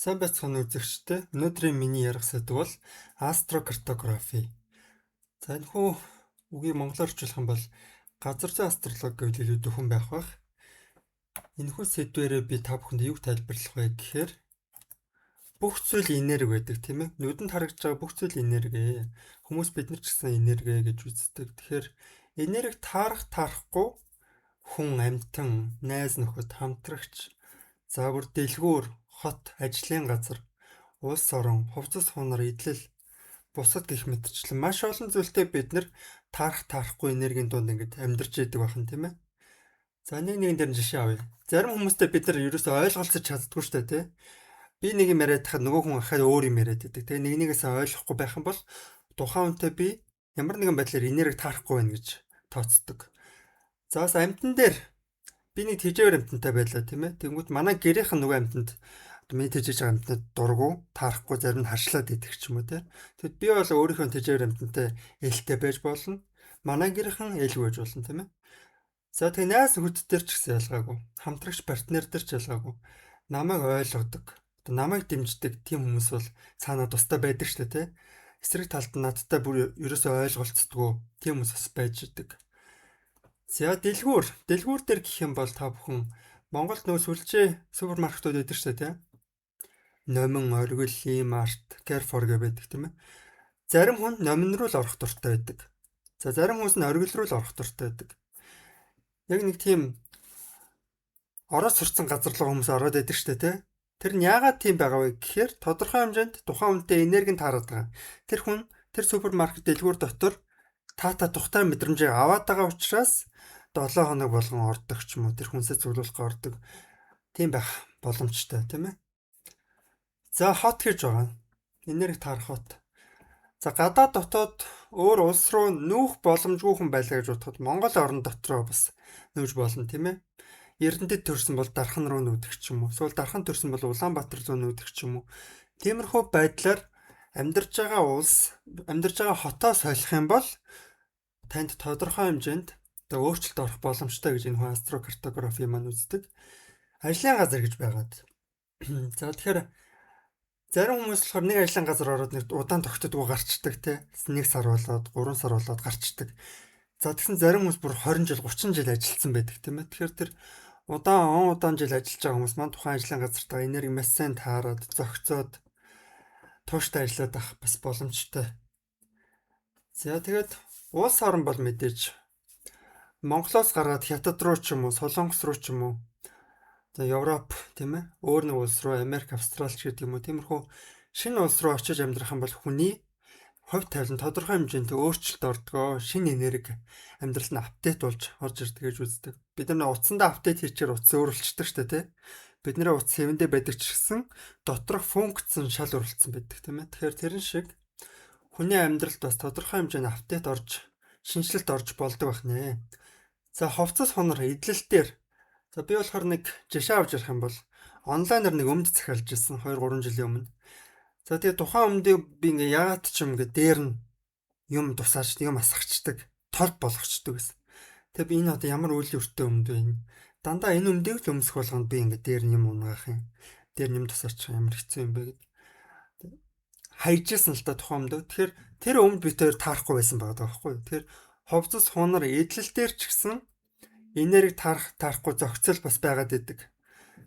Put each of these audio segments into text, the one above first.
Сайн байцгаана уу үзэгчдээ. Өнөөдрийн миний ярих сэдэв бол астрокартографи. За, энэхүү үгийг монголоор орчуулах юм бол газар зүйн астрологи гэвэл илүү дөхөн байх байх. Энэхүү сэдвээрээ би та бүхэнд юг тайлбарлах вэ гэхээр бүх зүйл энерги байдаг, тийм ээ. Нүдэнд харагдж байгаа бүх зүйл энерги. Хүмүүс бид нар ч гэсэн энерги гэж үздэг. Тэгэхээр энерги таарах таарахгүй хүн, амьтан, найз нөхөд, хамтрагч, за бүр дэлгүүр, хот, ажлын газар, улс орон, хувцас хунар, эдлэл, бусад гэх мэтчлэн маш олон зүйлтэй бид нар таарах таарахгүй энергийн дунд ингэж амьдарч идэг байх нь, тийм ээ. За, нэг нэгэн дээр нь жишээ авъя. Зарим хүмүүстэй бид нар ерөөсөө ойлголцож чаддгүй шүү дээ, тий. Би нэг юм яриад тахад нөгөө хүн ахаад өөр юм яриад байдаг. Тэгээ нэг нэгээсээ ойлгохгүй байх юм бол тухайн хүнтэй би ямар нэгэн байдлаар энерги таарахгүй байна гэж тооцдог. За, бас амьтан дээр би нэг тэжээвэр амьтантай байлаа, тийм ээ. Тэнгүүт манай гэрийнхэн нөгөө амьтанд, миний тэжээж байгаа амьтанд дургу, таарахгүй, зарим нь харшлаад идэх ч юм уу, тийм. Тэгэд би бол өөрийнхөө тэжээвэр амьтантай ээлтэй байж болно. Манай гэрийнхэн ээлгүй байж болно, тийм ээ. За, тэгээ найз нөхөд дээр ч гэсэн ялгаагүй. Хамтрагч партнер дээр ч ялгаагүй. Намайг ойлгодог, одоо намайг дэмждэг тийм хүмүүс бол цаанаа тустай байдаг шүү дээ, тийм. Эсрэг талд нь надтай бүр ерөөсөө ойлголцдоггүй тийм хүмүүс бас байж идэг. За, дэлгүүр. Дэлгүүр дээр гэх юм бол та бүхэн Монголд нөгөө сүлжээ супермаркетууд байдаг шүү дээ, тийм. Номин, Оргил, Mart, Carrefour гэх байдаг, тийм ээ. Зарим хүн Номин руу л орох дуртай байдаг. За, зарим хүмүүс нь Оргил руу л орох дуртай байдаг. Яг нэг тийм ороод сурцсан газар руу хүмүүс ороод байдаг шүү дээ, тийм. Тэр нь яагаад тийм байгаа вэ гэхээр тодорхой хэмжээнд тухайн хүнтэй энерги нь таарад байгаа. Тэр хүн тэр супермаркет дэлгүүр дотор та тухтай мэдрэмжийг аваад байгаа учраас 7 хоног болгон ордог ч юм уу, тэр хүнсээ цуглуулах ордог тийм байх боломжтой, тийм ээ. За, хот гэж байгаа. Энерги таарах хот. За, гадаад дотоод өөр улс руу нүүх боломжгүй хүн байлаа гэж бодоход Монгол орн дотроо бас нүүж болно, тийм ээ. Эрдэнэтэд төрсэн бол Дархан руу нүүдэг ч юм уу. Эсвэл Дархан төрсэн бол Улаанбаатар руу нүүдэг ч юм уу. Тиймэрхүү байдлаар амьдарч байгаа улс, амьдарч байгаа хотоо солих юм бол танд тодорхой хэмжээнд одоо өөрчлөлт орох боломжтой гэж энэ хүн астрокартографи маань үздэг. Ажлын газар гэж байгаад. За, тэгэхээр зарим хүмүүс болохоор нэг ажлын газар ороод нэг удаан тогтдоггүй гарчдаг, те. Нэг сар болоод, 3 сар болоод гарчдаг. За, тэгсэн зарим хүмүүс бүр 20 жил, 30 жил ажилласан байдаг, тийм ээ. Тэгэхээр тэр удаан он удаан жил ажиллаж байгаа хүмүүс маань тухайн ажлын газартаа энерги маш сайн таарад, зохицоод, тууштай ажиллаад авах бас боломжтой. За, тэгээд улс орон бол мэдээж Монголоос гараад Хятад руу ч юм уу, Солонгос руу ч юм уу, за Европ, тийм ээ, өөр нэг улс руу, Америк, Австрали ч гэдэг юм уу, тиймэрхүү шинэ улс руу очиж амьдрах юм бол хүний хувь тавилан тодорхой хэмжээнд өөрчлөлт ордгоо, шинэ энерги амьдрал нь update болж орж ирдэг гэж үздэг. Бид нар утсандаа update хийчихээр утас өөрчлөлтдөг шүү дээ, тий. Бидний утас хэвэндээ байдаг ч гэсэн доторх функц нь шал өөрчлөлтсөн байдаг, тийм ээ. Тэгэхээр тэрэн шиг хүний амьдралд бас тодорхой хэмжээний update орж, шинэчлэлт орж болдог байх нэ. За, хувцас хунар, эдлэл дээр. За, би болохоор нэг жишээ авч ярих юм бол онлайнаар нэг өмд захиалж ирсэн 2 3 жилийн өмнө. За, тэгээ тухайн өмдийг би ингээ яагаад ч юм ингээ дээр нь юм тусаач, юм асгачдаг, толб болгочдөг гэсэн. Тэгээ би энэ одоо ямар үйл өртөө өмд вэ? Дандаа энэ өмдийг л өмсөх болгонд би ингээ дээр нь юм унгаах юм. Дээр нь юм тусаачих ямар хэцүү юм бэ гэд. Хайжсэн л та тухайн өмдөө. Тэгэхээр тэр өмд би тэр таарахгүй байсан байгаа байхгүй юу? Тэгэхээр хувцас хунар, эдлэл дээр ч гэсэн энерги таарах таарахгүй зохицол бас байгаад идэг.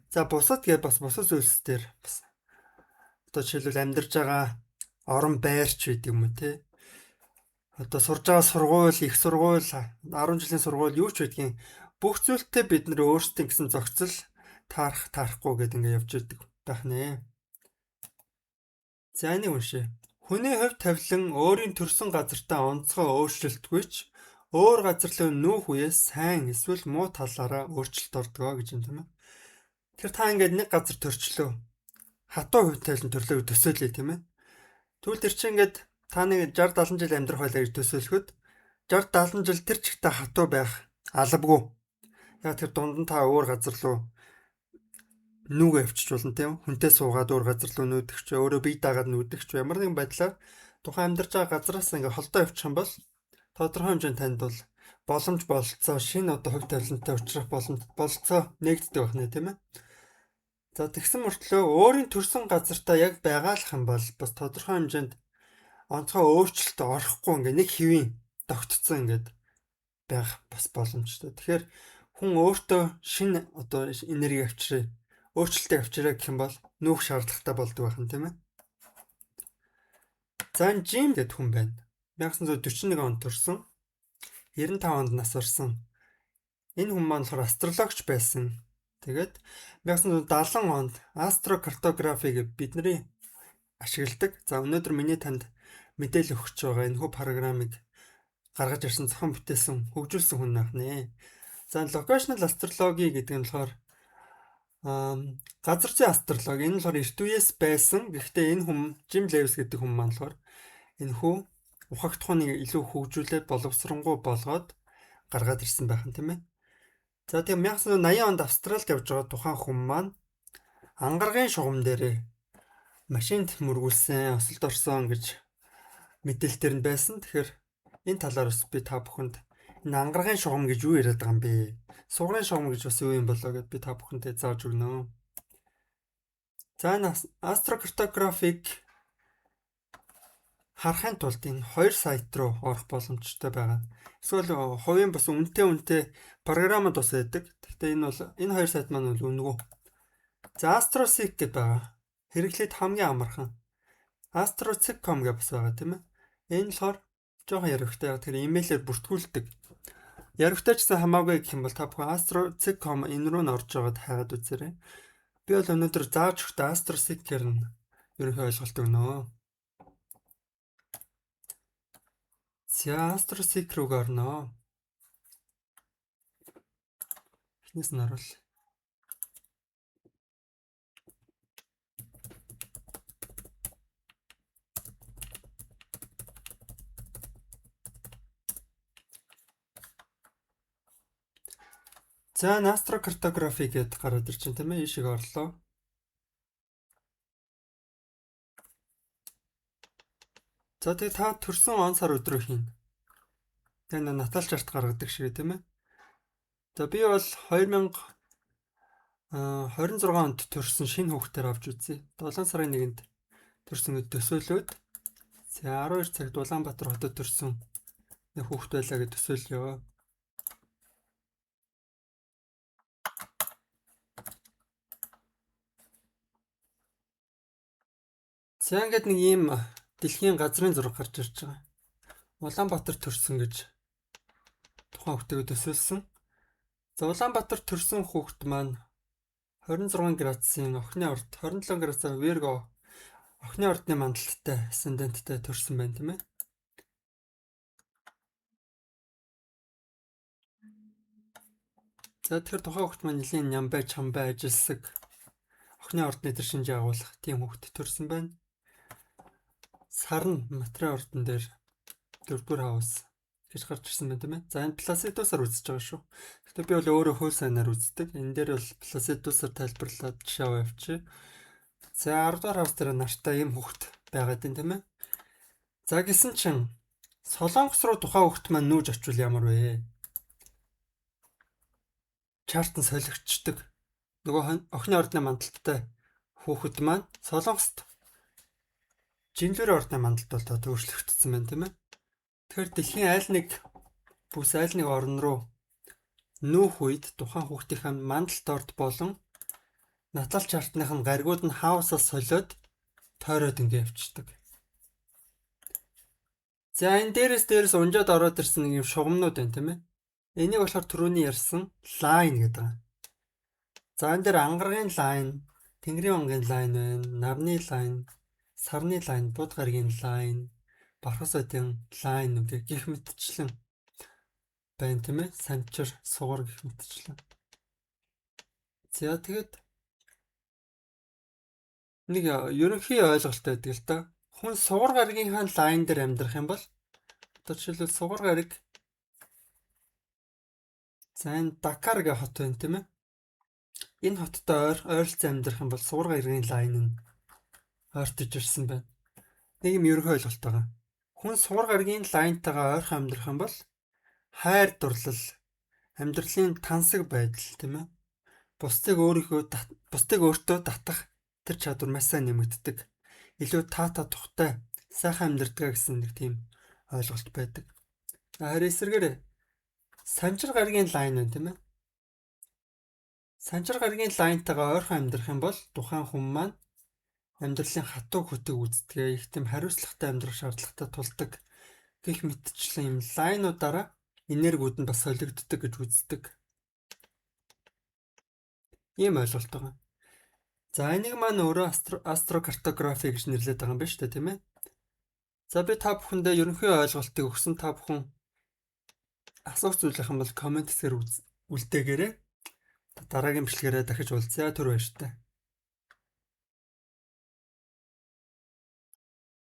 За, бусад гээ бас бусад зүйлс дээр бас одоо жишээлбэл амьдарч байгаа орон байрч гэдэг юм уу, те. Одоо сурж байгаа сургууль, их сургууль, 10 жилийн сургууль юу ч байдгийн, бүх зүйлтэй бид нар өөрсдийн гэсэн зохицол таарах таарахгүй гэдэг ингээ явж идэг байх нэ. За, энийг уншъя. Хүний хувь тавилан өөрийн төрсэн газартаа онцгой өөрчлөлтгүй ч өөр газар руу нүүх үеэс сайн эсвэл муу талаараа өөрчлөлт ордгоо гэж юм, тийм ээ. Тэр та ингээд нэг газар төрчлөө. Хатуу хувь тавилан төрлөө гэж төсөөлье, тийм ээ. Тэгвэл тэр чинь ингээд та нэг 60 70 жил амьдрах байлаа гэж төсөөлөхөд 60 70 жил тэр чигтээ хатуу байх албагүй. Яг тэр дунд нь та өөр газар руу нүүгээ явчих болно, тийм, хүнтэй суугаад өөр газар руу нүүдэг ч, өөрөө бие дагаад нүүдэг ч, ямар нэгэн байдлаар тухайн амьдарч байгаа газараас ингээ холдоо явчих юм бол тодорхой хэмжээнд танд бол боломж бололцоо, шинэ одоо хувь тавилантай учрах боломж бололцоо нэгддэг байх нэ, тийм ээ. За тэгсэн мөртлөө өөрийн төрсэн газартаа яг байгаалах юм бол бас тодорхой хэмжээнд онцгой өөрчлөлт орохгүй ингээ нэг хэвийн тогтцсон ингээд байх бас боломжтой. Тэгэхээр хүн өөртөө шинэ одоо энерги авчирээ, өөрчлөлтийг авчираа гэх юм бол нүүх шаардлагатай болдог байх нь тийм ээ. За энэ Жим гэдэг хүн байна. 1941 онд төрсэн. 95 онд нас барсан. Энэ хүн маань болохоор астрологч байсан. Тэгээд 1970 онд астрокартографи гэж бидний ашигладаг. За өнөөдөр миний танд мэдээлэл өгч байгаа энэхүү програмыг гаргаж ирсэн, зохион бүтээсэн, хөгжүүлсэн хүн байх нэ. За locational astrology гэдэг нь болохоор газар зүйн астрологи. Энэ нь болохоор эрт үеэс байсан. Гэхдээ энэ хүн Жим Левис гэдэг хүн маань болохоор энэхүү ухагтхууныг илүү хөгжүүлээд боловсронгуй болгоод гаргаад ирсэн байх нь тийм ээ. За тэгээ 1980 онд Австралид явж байгаа тухайн хүн маань ангаргийн шугам дээрээ машинд мөргүүлсэн, осолд орсон гэж мэдээлэл дээр нь байсан. Тэгэхээр энэ талаар бас би та бүхэнд энэ ангаргийн шугам гэж юу яриад байгаа юм бэ? Сугарын шугам гэж бас юу юм болоо гэд би та бүхэнтэй зааж өгнө. За энэ астрокартографик харахын тулд энэ хоёр сайт руу орох боломжтой байгаа. Эсвэл хувийн бас үнэтэй програмууд бас байдаг. Гэхдээ энэ бол энэ хоёр сайт маань бол үнэгүй. За AstroSeek гэдэг байгаа. Хэрэглээд хамгийн амархан. Astroseek.com гэж бас байгаа тийм ээ. Энэ болохоор жоохон ярвхтай. Тэгэхээр имэйлээр бүртгүүлдэг. Ярвхтай ч гэсэн хамаагүй гэх юм бол та бүхэн astroseek.com энэ рүү н орж байгаад хайгаад үзээрэй. Би бол өнөөдөр зааж өгтөө AstroSeek-ээр нь ерөнхий ойлголт өгнө. За AstroSeek руу орно. Эхнээс нь оруул. За астрокартографи гэдээ гараад ирчин тийм ээ. Ийшээ орлоо. За тэгээ та төрсөн он сар өдрөө хийн. Тэгээ натал чарт гаргадаг шиг тийм ээ. За би бол 2026 онд төрсэн шинэ хүүхдээр авч үзье. 7 сарын 1-нд төрсөн гэж төсөөлөөд за 12 цагт Улаанбаатар хотод төрсөн нэг хүүхд байлаа гэж төсөөлөё. За ингээд нэг ийм дэлхийн газрын зураг гарч ирж байгаа. Улаанбаатар төрсөн гэж тухайн хүүхдийг төсөөлсөн. За Улаанбаатар төрсөн хүүхд маань 26 градусын охины орд, 27 градусаар Virgo охины ордны мандалттай асценденттэй төрсөн байна тийм ээ. За тэгэхээр тухайн хүүхд маань нэлийн нямбай чамбай ажилсаг охины ордны тэр шинж агуулах тийм хүүхд төрсөн байна. Сар нь матрын ордон дээр 4-р хаус гэж гарч ирсэн байна тийм ээ. За энэ Пласидусаар үзэж байгаа шүү. Гэхдээ би бол өөрөө хууль сайнаар үздэг. Энэ дээр бол Пласидусаар тайлбарлаад жишээ аваа явчих. За 10-р хаус дээр нартай ийм хүүхд байгаад байна тийм ээ. За гисэн чинь Солонгос руу тухайн хүүхд маань нүүж очивол ямар вэ? Чарт нь солигдчихдаг. Нөгөө охины ордны мандалттай хүүхэд маань Солонгост Жинлүүрийн ордны мандалд бол төвшлөгдсөн байна тийм ээ. Тэгэхээр дэлхийн аль нэг бүс аль нэг орн руу нүүх үед тухайн хүүхдийнхээ мандалт орд болон натал чартных нь гаригууд нь хаусаас солиод тойроод ингэ явчихдаг. За энэ дээрээс унжаад ороод ирсэн нэг юм шугамнууд байна тийм ээ. Энийг болохоор түрүүний ярьсан line гэдэг байгаа. За энэ дээр ангаргийн line, тэнгэрийн онгийн line байна, нарны line, сарны line, буд гарагийн line, бархас одын line гэх мэтчлэн байна тийм ээ. Санчир, сугар гэх мэтчлэн. За тэгэд нэг ерөнхий ойлголт байдаг л да. Хүн сугар гарагийнхаа line дээр амьдрах юм бол одоо жишээлбэл сугар гараг за энэ Дакар гэх хот байна тийм ээ. Энэ хоттой ойролцоо амьдрах юм бол сугар гарагийн line нь ойртож ирсэн байна. Нэг юм ерөнхий ойлголт байгаа. Хүн сугар гарагийн лайнтайгаа ойрхон амьдрах юм бол хайр дурлал, амьдралын тансаг байдал тийм ээ. Бусдыг өөртөө татах тэр чадвар маш сайн нэмэгддэг. Илүү таатай, тухтай, сайхан амьдардаг гэсэн нэг тийм ойлголт байдаг. Харин эсрэгээр Санжир гарагийн line байна, тийм ээ. Санжир гарагийн line тайгаа ойрхон амьдрах юм бол тухайн хүн маань амьдралын хатуу хөтийг үздэг, их тийм хариуцлагатай амьдрах шаардлагатай тулдаг гэх мэтчлэн юм line уудаараа энергиуд нь бас солигддог гэж үздэг. Ийм ойлголт байгаа. За, энийг маань өөрөө астрокартографи гэж нэрлэдэг байгаа юм байна шүү дээ, тийм ээ. За, би та бүхэндээ ерөнхий ойлголтыг өгсөн. Та бүхэн асуух зүйл юм бол comment хэсгээр үлдээгээрэй. Дараагийн бичлэгээрээ дахиж уулзъя. Түр баяртай.